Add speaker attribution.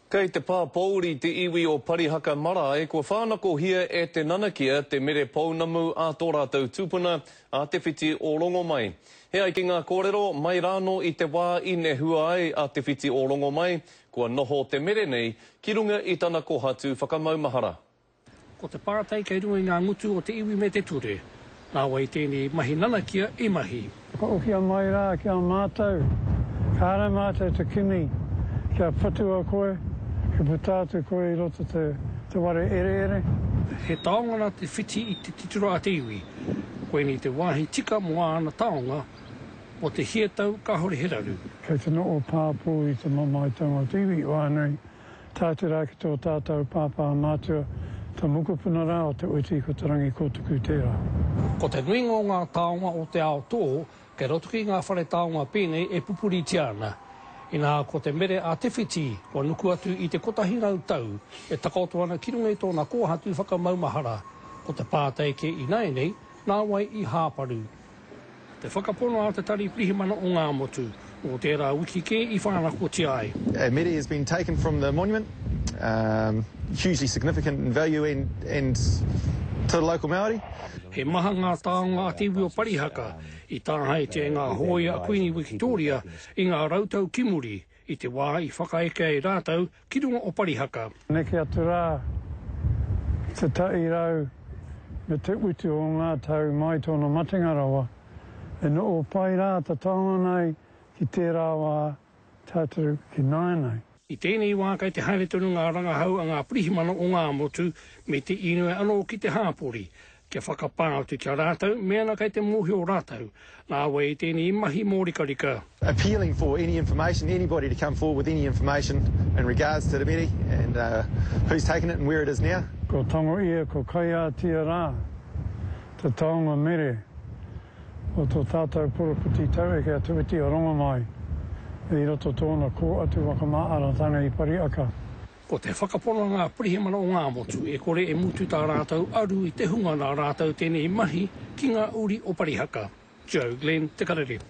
Speaker 1: Kei te pā pōuri te iwi o Parihaka Marae kua whānakohia e te nanakia te mere pounamu a tō rātou tupuna, a Te Whiti o Rongomai. He ai ki ngā kōrero, mai rānō i te wā i nehua ai a Te Whiti o Rongomai, kua noho te mere nei ki runga i tana kohatu whakamaumahara.
Speaker 2: Ko te pātai kei runga i ngā ngutu o te iwi me te ture, nā wai tēnei mahi nanakia i mahi?
Speaker 3: Whakaohia mai rā ki a mātou, kāre mātou te kimi kia patua koe, kia puta atu koe i roto te te ware ereere.
Speaker 2: He taonga nā te whiti i te titiro a te iwi, koinei te wāhi tika mō āna taonga, mō te hia tau kāore he raru.
Speaker 3: Kei te noho pāpū i te mamaetanga o te iwi whānui. Tae atu rā ki tō tātou pāpā mātua, tō mokopuna rā o Te Uti ko Te Rangikōtuku tērā.
Speaker 2: Ko te nuinga o ngā taonga o te ao tō, kei roto ki ngā whare taonga pēnei e pupuritia ana. Inā ko te mere a Te Whiti, kua nuku atu i te 100 tau, e takoto ana ki runga i tōna kōhatu whakamaumahara. Ko te pātai kē ināianei, nā wai i hāparu? Te whakapono a te Tari Pirihimana o Ngāmotu, nō tērā wiki kē i whānakotia ai.
Speaker 4: A mere has been taken from the monument, hugely significant in value and and to the local Maori.
Speaker 2: He maha ngā taonga a te iwi o Parihaka i tāhaetia e ngā hōia a Kuini Wikitōria i ngā rautau ki muri, i te wā i whakaeke ai rātou ki runga o Parihaka.
Speaker 3: Neke atu rā te tairau me te utu o ngā tau mai tōna matenga rawa, e noho pai rā te taonga nei ki tērā wā tātou ki nāianei.
Speaker 2: I tēnei wā kei te haere tonu ngā rangahau a ngā pirihimana o Ngāmotu me te inoi anō ki te hāpori kia whakapā atu ki a rātou mēnā kei te mōhio rātou nā wai tēnei mahi mōrikarika.
Speaker 4: Appealing for any information, anybody to come forward with any information in regards to the mere and who's taken it and where it is now.
Speaker 3: Ko tango ia ko Kaiātia rā te taonga mere o to tātou poropiti taueke a Te Whiti o Rongomai i roto tōna kō atu whakamāaratanga i Pariaka.
Speaker 2: Ko te whakapono a ngā pirihimana o Ngāmotu e kore e mutu tā rātou aru i te hunga nā rātou tēnei mahi ki ngā uri o Parihaka. Joe Glenn, Te Karere.